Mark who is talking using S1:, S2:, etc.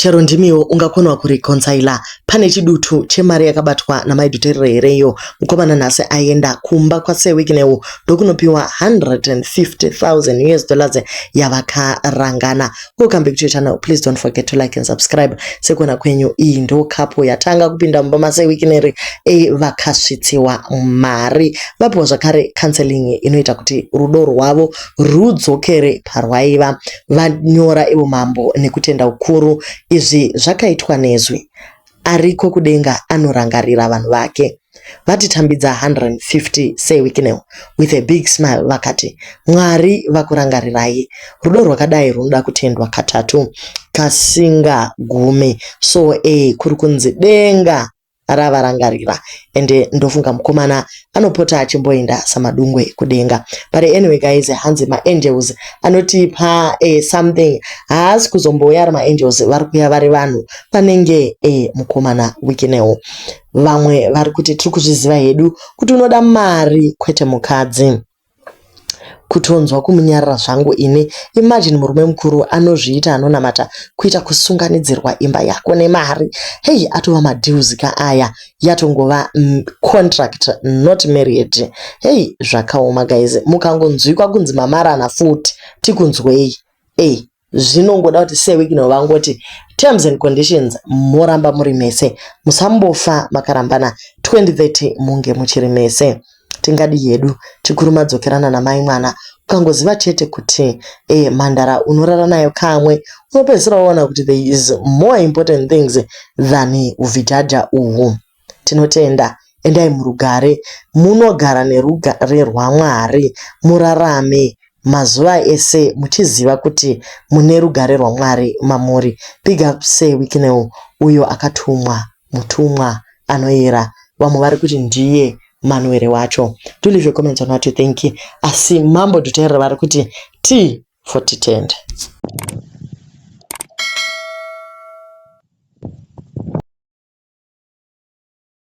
S1: Chero ndimiwo ungakonawo kureconciler pane chidutu chemari yakabatwa naMai Dhuterere here iyo. Mukomana nhasi aenda kumba kwaSir Wicknell ndokunopiwa 150,000 US dollars yavakarangana. Welcome back to your channel. Please don't forget to like and subscribe. Sekuona kwenyu iyi ndo couple yatanga kupinda mumba maSir Wicknell vakasvitsiwa mari. Vapiwa zvakare counseling inoita kuti rudo rwavo rudzokere parwaiva. Vanyora ivo mambo nekutenda ukuru. Izvi zvakaitwa nezwi. Ariko kudenga anorangarira vanhu vake. Vatitambidza 150 Sir Wicknell with a big smile vakati Mwari vakurangarirai. Rudo rwakadai runoda kutendwa katatu kasingagumi. So kuri kunzi denga ravarangarira ende ndofunga mukomana anopota achimboenda samadungwe kudenga. But anyway guys, hanzi maangels anotipa something. Haasi kuzombouya ari maangels, vari kuuya vari vanhu vanenge mukomana Wicknell. Vamwe vari kuti tiri kuzviziva hedu kuti unoda mari kwete mukadzi. Kutonzwa kumunyarara zvangu ini. Imagine murume mukuru anozviita anonamata kuita kusunganidzirwa imba yako nemari. Hei, atova madeals ka aya, yatongova contract not marriage. Hei, zvakaoma guys. Mukangonzwikwa kunzi mamarana futi tikunzwei. Ei, zvinongoda kuti Sir Wicknell vangoti terms and conditions, moramba muri mese, musambofa makarambana, 2030 munge muchiri mese. Tingadi hedu chikuru madzokerana namai mwana. Ukangoziva chete kuti mhandara unorara nayo kamwe, unopedzisira waona kuti there is more important things than uvhijaja uhu. Tinotenda, endai murugare, munogara nerugare rwaMwari, murarame mazuva ese muchiziva kuti mune rugare rwaMwari mamuri. Big up Sir Wicknell uyo akatumwa, mutumwa anoyera. Vamwe vari kuti ndiye Manuel wacho. Do leave your comments on what you think. Asi Mambo Dhuterere vari kuti T for Titende.